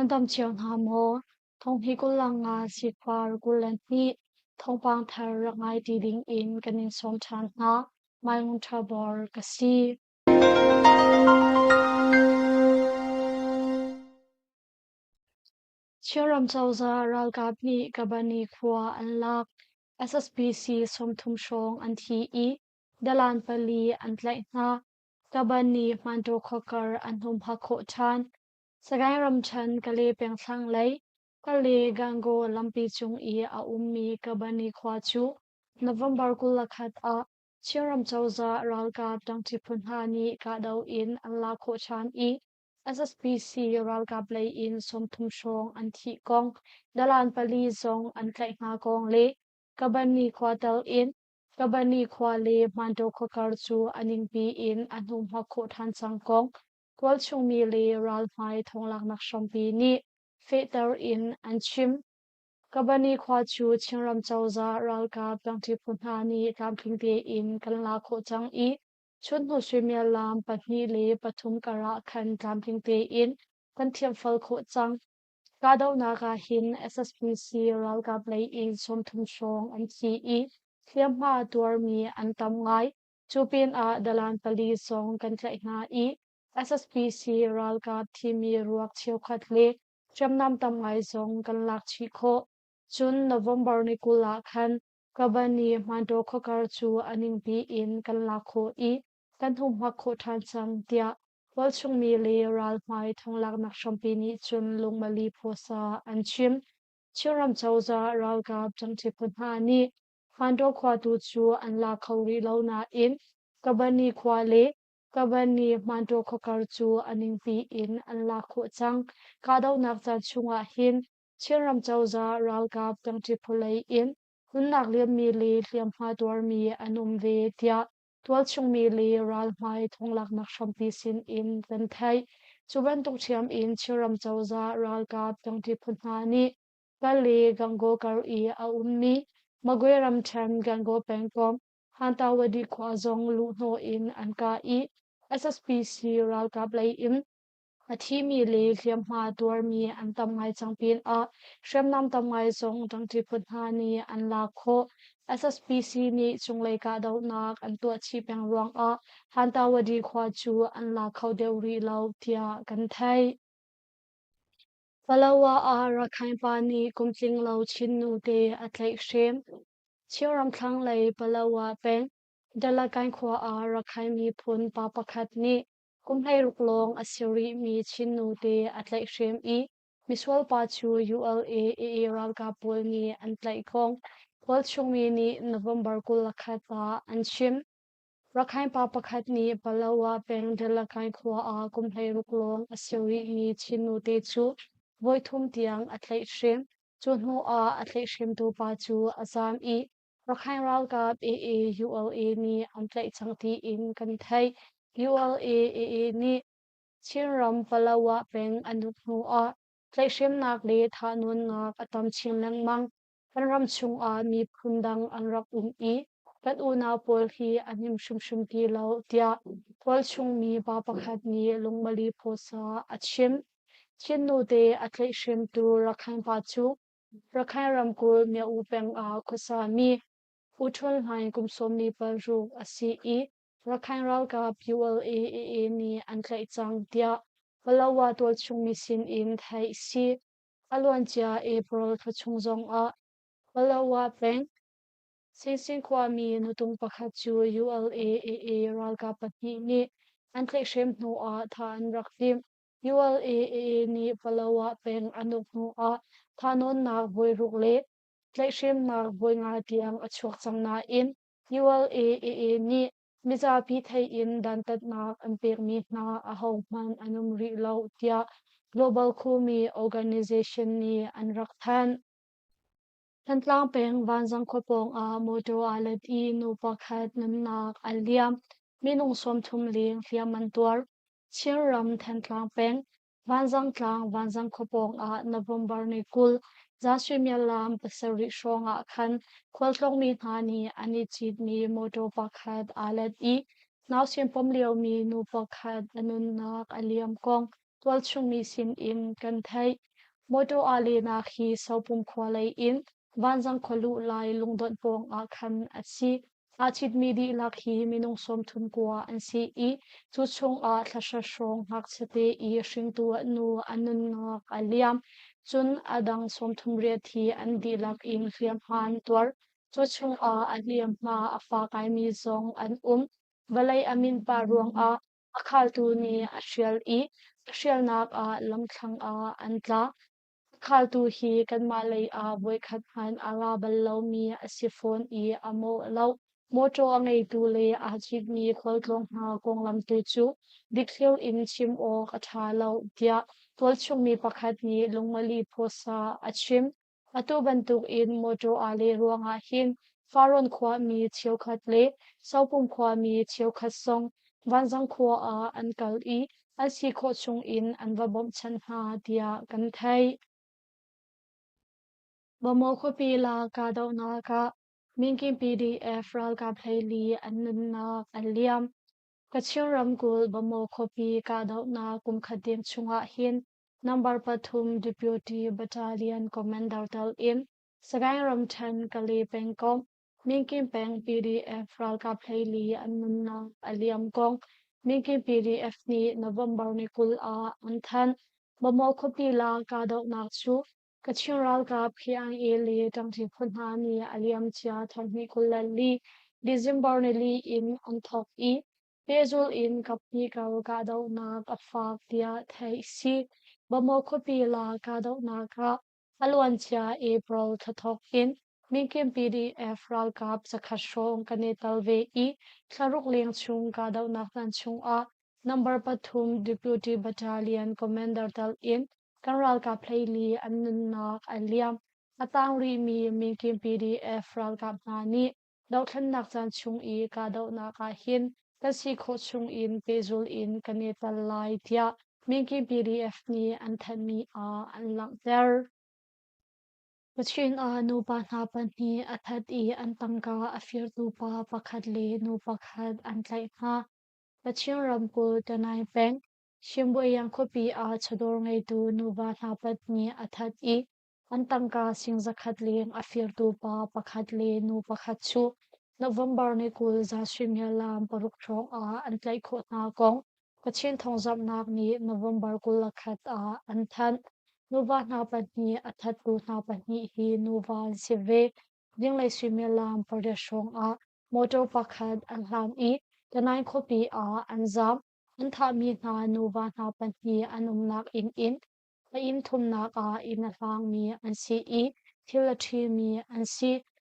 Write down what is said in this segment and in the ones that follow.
Nan dam cio hna maw? Thonghni 25 Sikfar 22 thawngpang thar rak ngai ti ding in kan in sawm ṭhan hna. Mai Ngun Ṭha Bor ka si. Chinram cozah ralkap nih Kabani khua an lak. SSPC 30 hrawng an thi i dalan pali an tlaih hna. Kabani Hmantaw khuakar an humhak khawh ṭhan. Sagaing ramṭhen Kale peng thlanglei Kale-Gangaw lampi cung i a ummi Kabani khua cu November 21 ah Chinram cozah ralkap ṭangṭi phu hna nih kahdoh in an lak khawh ṭhan i SSPC ralkap lei in 30 hrawng an thih kong, dalan pali zong an tlaih hna kong le Kabani khua tal in Kabani khua le Hmantaw khuakar cu a ningpi in a hnuhma khawh ṭhan cang kong Tualchungmi le ralhmai thonglaknak hrampi nih fehter in an chim. Kabani khua cu Chinram cozah ralkap tlangṭi phu hna nih tlamtling tein kan la khawh cang i chunhnu suimilam pahnih le pathum kar ah khan tlamtling tein kan thiamfal khawh cang. Kahdohnak ah hin SSPC ralkap lei in 30 hrawng an thi i hliamhma tuarmi an tam ngai. Cu pinah dalan pali zong kan tlaih hna i SSPC ralkap thimi ruak cheukhat le hriamnam tam ngai zong kan lak chih khawh. Cun November ni 20 ah khan Kabani Hmantaw khuakar cu a ningpi in kan lak khawh i kan humhak khawh ṭhan cang, tiah tualchungmi le ralhmai thonglaknak hrampi nih cun lungmali phuasa an chim. Chinram cozah ralkap ṭangṭi phu hna nih Hmantaw khua tu cu an la kho rih lo nain Kabani khua le Kabani Hmantaw khuakar cu a ningpi in an lak khawh cang. Kahdohnak caan chungah hin Chinram cozah ralkap ṭangṭi phu lei in nunnak liammi le hliamhma tuarmi an um ve tiah tualchungmi le ralhmai thonglaknak hrampi sin in kan theih. Cu bantuk ṭhiam in Chinram cozah ralkap ṭangṭi phu hna nih Kale Gangaw kar i a ummi Magwe ramṭhen Gangaw pengkomh Hantawady khua zong luhhnawh in an kah i SSPC ralkap lei in a thimi le hliamhma tuarmi an tam ngai cang pinah hriamnam tam ngai zong ṭangṭi phu hna nih an lak khawh. SSPC nih cunglei kahdohnak an tuah chih peng ruangah Hantawady khua cu an la kho deuh rih lo tiah kan theih. Palawa ah Rakhine pa nih kum tlinglo Chin nute a tlaihhrem. Chinram thlanglei Palawa peng Dalakain khua ah Rakhine miphun pa pakhat nih kum 16 lawng a si rihmi Chin nute a tlaihhrem i misual pa cu ULA AA ralkap pawl nih an tlaih kong tualchungmi nih November 21 ah an chim. Rakhine pa pakhat nih Palawa peng Dalakain khua ah kum 16 lawng a si rihmi Chin nute cu voithum tiang a tlaihhrem. Cu hnu ah a tlaihhremtu pa cu a zaam i Rakhine ralkap AA-ULA nih an tlaih cang tiin kan theih. ULA-AA nih Chinram Palawa peng an uk hnu ah tlaihhremnak le thahnawnnak a tam chin lengmang. Kan ram chungah miphun dang an rak um i kan unau pawl hi an him hrimhrim ti lo tiah tualchung mi pa pakhat nih lungmali phawsa a chim. Chin nute a tlaihhremtu Rakhine pa cu Rakhine ramkulh Mya-U peng ah khuasami U Htun Hlaing kum 16 a si i Rakhine ralkap ULA-AA nih an tlaih cang tiah Palawa tualchung mi sin in theih si. A luancia April thla chung zongah Palawa peng Singsin khuami nutung pakhat cu ULA-AA ralkap pahnih nih an tlaihhrem hnuah thah an rak timh. ULA-AA nih Palawa peng an uk hnuah thahnawnnak voiruk le tlaihhremnak voi nga tiang a chuak cang nain ULA-AA nih Mizapi theih in dantatnak an pekmi hna ahohmanh an um rih lo tiah Global Khumi Organization nih an rak thanh. Thantlang peng Vanzang khua pawng ah motor aa let i nu pakhat nunnak a liam. Minung 30 leng hliam an tuar. Chinram Thantlang peng Vanzang tlang Vanzang khua pawng ah November ni 20 zan suimilam pasarih hrawng ah khan khualtlawngmi hna nih an i citmi motor pakhat aa let i nausen pom liomi nu pakhat a nunnak a liam kong tualchungmi sinin kan theih. Mawṭaw aa lehnak hi Sopum khua lei in Vanzang khua luh lai lungdonh pawng ah khan a si. Aa citmi dihlak hi minung 39 an si i cu chungah thla hra hrawng ngakchiate i hringtu nu a nunnak a liam. Cun a dang 38 hi an dihlak in hliamhma an tuar. Cu chungah a hliamhma a fak ngaimi zong an um. Vawlei a minh pah ruangah a khaltu nih a hrial i a hrialnak ah lamthlang ah an tla. A khaltu hi kanmah lei ah voikhat hmanh a ra bal lomi a si fawn i a mawh lo. Mawṭaw a ngeitu le aa citmi khualtlawng hna konglam tu cu dikthliar in chim awk a ṭha lo, tiah tualchung mi pakhat nih Lungmali Phuasa a chim. Atu bantukin mawṭaw aa leh ruangah hin Farrawn khuami cheukhat le Sopum khuami cheukhat zong Vanzang khua ah an kal i an si khawh chungin an va bawmhchanh hna tiah kan theih. Bamaw khuapi la kahdohnak ah Minkin PDF ralkap 14 an nunnak an liam. Kachin ramkulh Bamaw khuapi kahdohnak kumkhat deng chungah hin Number pathum Deputy Battalion Commander tel in Sagaing ramṭhen Kale pengkomh Minkin peng PDF ralkap 14 an nunnak a liam kong Minkin PDF nih November ni 20 ah an thanh. Bamaw khuapi la kahdohnak cu Kachin ralkap KIA le ṭangṭi phu hna nih a liamcia thonghnih 24 December nili in an thawk i Pehzulh in kaphnih kar kahdohnak a fak tiah theih a si. Bamaw khuapi la kahdohnak ah a luancia April thla thawk in Minkin PDF ralkap zakhat hrawng kan i tel ve i thlaruk leng chung kahdohnak caan chungah number pathum Deputy Battalion Commander tel in kan ralkap 14 an nunnak a liam. A tang rihmi Minkin PDF ralkap hna nih Dohthlennak caan chung i kahdohnak ah hin kan si khawh chung in pehzulh in kan i tel lai tiah Minkin PDF nih an thanhmi ah an langhter. Kachin ah nupa hna pahnih a that i an tangka a firtu pa pakhat le nu pakhat an tlaih hna. Kachin ramkulh Tanai peng, Shimbuayang khuapi ah chawdawr ngeitu nuva hna pahnih a that i An tangka sing zakhat leng a firtu pa pakhat le nu pakhat cu November ni 20 zan suimilam paruk hrawng ah an tlaih khawh hna kong Kachin thawngzamhnak nih November 21 ah an thanh. Nuva hna pahnih a thattu hna pahnih hi nuva an si ve. Zinglei suimilam pariat hrawng ah motor pakhat an hlan i Tanaing khuapi ah an zaam. An thahmi hna nuva hna pahnih an umnak inn in A inn thumnak ah inn a hlangmi an si i thil a ṭhimi an si.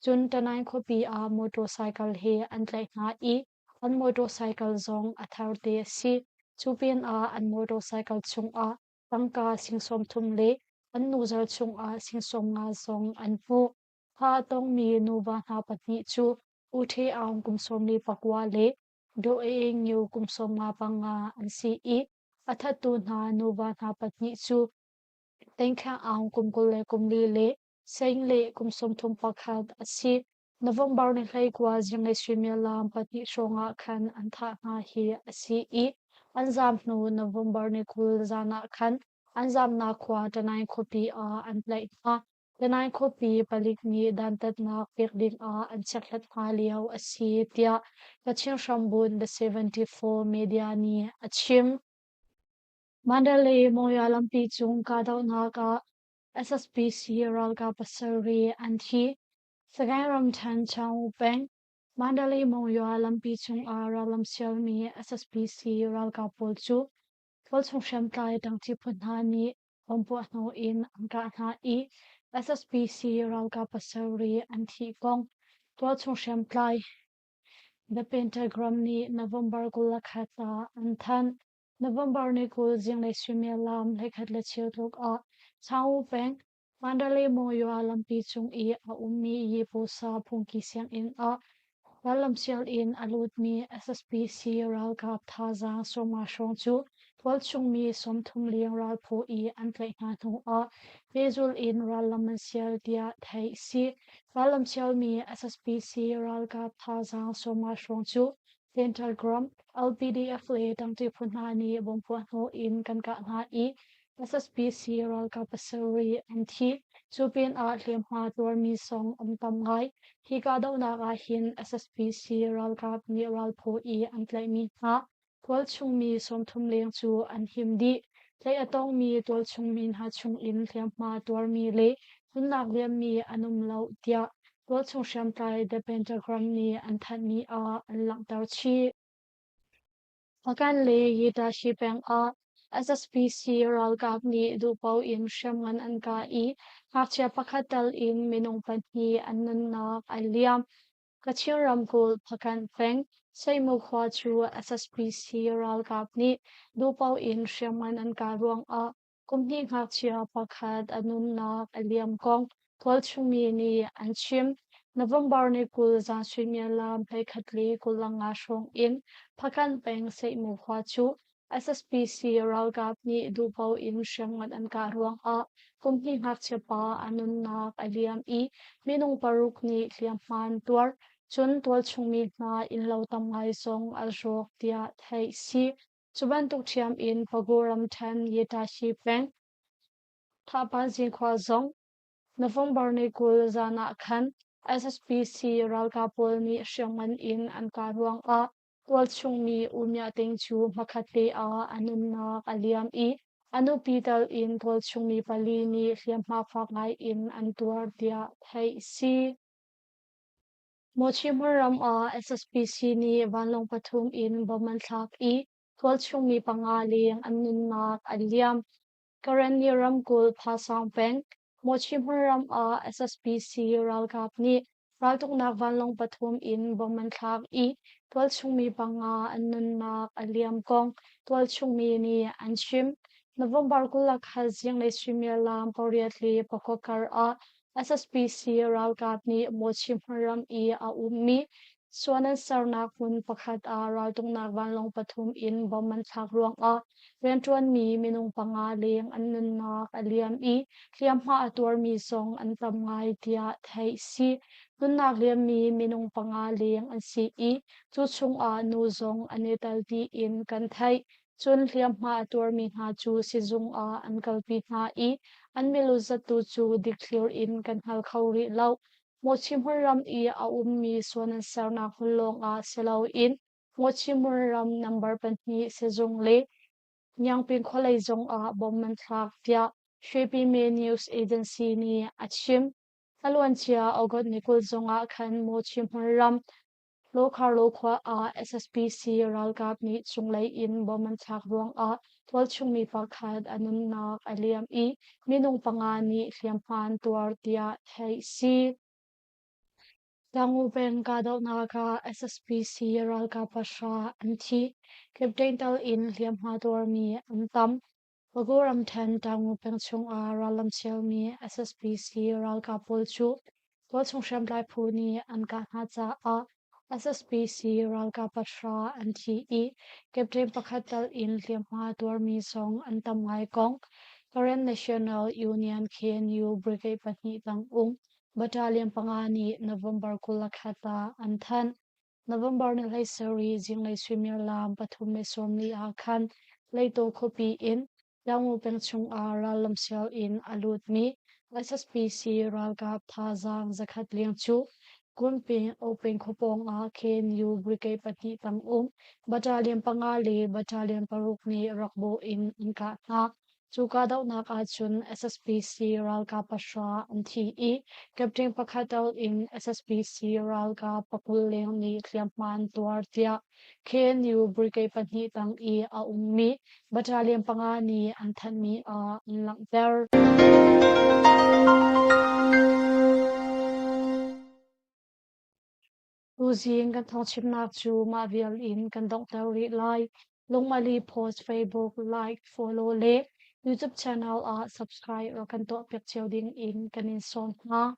Cun Tanaing khuapi ah motorcycle he an tlaih hna i an motorcycle zong a tharte a si. Cu pinah an motorcycle chungah tangka sing 30 le an nuzal chungah sing 50 zong an hmuh. Thah a tongmi nuva hna pahnih cu U Htwe Aung kum 49 le Daw Ae Ngiu kum 55 an si i a thattu hna nuva hna pahnih cu Tengkhang Aung kum 24 le Sein le kum 31 a si. November ni 19 zinglei suimilam pahnih hrawngah khan an thah hna hi a si i an zaam hnu November ni 20 zan ah khan an zaamnak khua Tanaing khuapi ah an tlaih hna. Tanaing khuapi palik nih dantatnak pek dingah an chekhlat hna lio a si tiah Kachin hrambunh The 74 Media nih a chim. Mandalay Monywa lampi cung kahdohnak ah SSPC ralkap pasarih an thi. Sagaing ramṭhen Chaung peng Mandalay Monywa lampi cungah rallam sialmi SSPC ralkap pawl cu tualchung hriamtlai ṭangṭi phu hna nih bomb puahhnawh in an kah hna i SSPC ralkap pasarih an thih kong tualchung hriamtlai The Pentagram nih November 21 ah an thanh. November ni 20 zinglei suimilam 11:15 tluk ah Chaung peng Mandalay Monywa lampi cung i a ummi Yipusa phungki sianginn ah rallamsial in a lutmi SSPC ralkap thazaang 50 hrawng cu tualchung mi 30 leng ralphaw i an tlaih hna hnu ah pehzulh in rallam an sial tiah theih a si. Rallam sialmi SSPC ralkap thazaang 50 hrawng cu Pentagram, LPDF le tangṭi phu hna nih bomb puahhnawh in kan kah hna i. SSPC ralkap pasarih an thi. Cu pinah hliamhma tuarmi zong an tam ngai. Hi kahdohnak ah hin SSPC ralkap nih ralphaw i an tlaihmi hna tualchung mi 30 leng cu an him dih. Tlaih a tongmi tualchung mi hna chungin hliamhma tuarmi le nunnak liammi an um lo tiah tualchung hriamtlai The Pentagram nih an thanhmi ah an langhter chih. Hpakant le Yitashi peng ah SSPC ralkap nih duhpoh in hriamngan an kah i ngakchia pakhat tal in minung pahnih an nunnak a liam. Kachin ramkulh Hpakant peng Seimu khua cu SSPC ralkap nih duhpoh in hriamngan an kah ruangah Kum hnih ngakchia pakhat a nunnak a liam kong tualchungmi nih an chim. November ni 20 zan suimilam 11:25 hrawng in Hpakant peng Seihmu khua cu SSPC ralkap nih duhpoh in hriamngan an kah ruangah kum hnih ngakchia pa a nunnak a liam i minung paruk nih hliamhma an tuar. Cun tualchungmi hna innlo tam ngai zong a rawk tiah theih si. Cu bantuk ṭhiam in Pagu ramṭhen Yetashi peng Thahpanzin khua zong November ni 20 zan ah khan SSPC ralkap pawl nih hriamngan in an kah ruangah tualchung mi U Mya Ting cu hmakhatte ah a nunnak a liam i a nupi tal in tualchung mi pali nih hliamhma fak ngai in an tuar tiah theih a si. Mawchi hmunram ah SSPC nih vanlawng pathum in bomb an thlak i tualchung mi panga leng an nunnak an liam. Karenni ramkulh Phasaung peng Mawchi hmunram ah SSPC ralkap nih raltuknak vanlawng pathum in bomb an thlak i tualchung mi panga an nunnak a liam kong tualchung mi nih an chim. November 20 zinglei suimilam 8:20 kar ah SSPC ralkap nih Mawchi hmunram i a ummi suan an sernak hmun pakhat ah raltuknak vanlawng pathum in bomb an thlak ruangah rianṭuanmi minung panga leng an nunnak a liam i hliamhma a tuarmi zong an tam ngai tiah theih si. Nunnak liammi minung panga leng an si i cu chungah nu zong an i tel tiin kan theih. Cun hliamhma a tuarmi hna cu sizung ah an kalpi hna i an milu zattu cu dikthlir in kan hngal kho rih lo. Mawchi hmunram i a ummi suan an sernak hmun lawngah si loin Mawchi hmunram nambar pahnih sizung le Ngiangping khualei zongah bom an thlak tiah Shwepime News Agency nih a chim. A luancia August ni 20 zongah khan Mawchi hmunram Lawkharlo khua ah SSPC ralkap nih cunglei in bomb an thlak ruangah tualchung mi pakhat a nunnak a liam i minung panga nih hliamhma an tuar tiah theih si. Tamu peng kahdohnak ah SSPC ralkap pahra an thi. Captain tal in hliamhma tuarmi an tam. Pagu ramṭhen Tamu peng chungah rallam chialmi SSPC ralkap pawl cu tualchung hriamtlai phu nih an kah hna caah SSPC ralkap pahra an thi i captain pakhat tal in hliamhma tuarmi zong an tam ngai kong Karen National Union KNU Brigade pahnih tang um Battalion panga nih November 21 ah an thanh. November ni 17 zinglei suimilam 3:40 ah khan Leitaw khuapi in Tamu peng chungah rallam sial in a lutmi SSPC ralkap thazaang zakhat leng cu Kunping Open khuapawng ah KNU Brigade pahnih tang um Battalion panga le Battalion paruk nih rak bawh in an kah hna. Cu kahdohnak ahcun SSPC ralkap pahra an thi i captain pakhat tal in SSPC ralkap pakul leng nih hliamhma an tuar tiah KNU Brigade pahnih tang i a ummi battalion panga nih an thanhmi ah an langhter. Tuzing kan thawngchimnak cu mah vial in kan donghter rih lai. Lungmali post Facebook like, follow le YouTube channel ah subscribe rak kan tuahpiak cio ding in kan in sawm hna.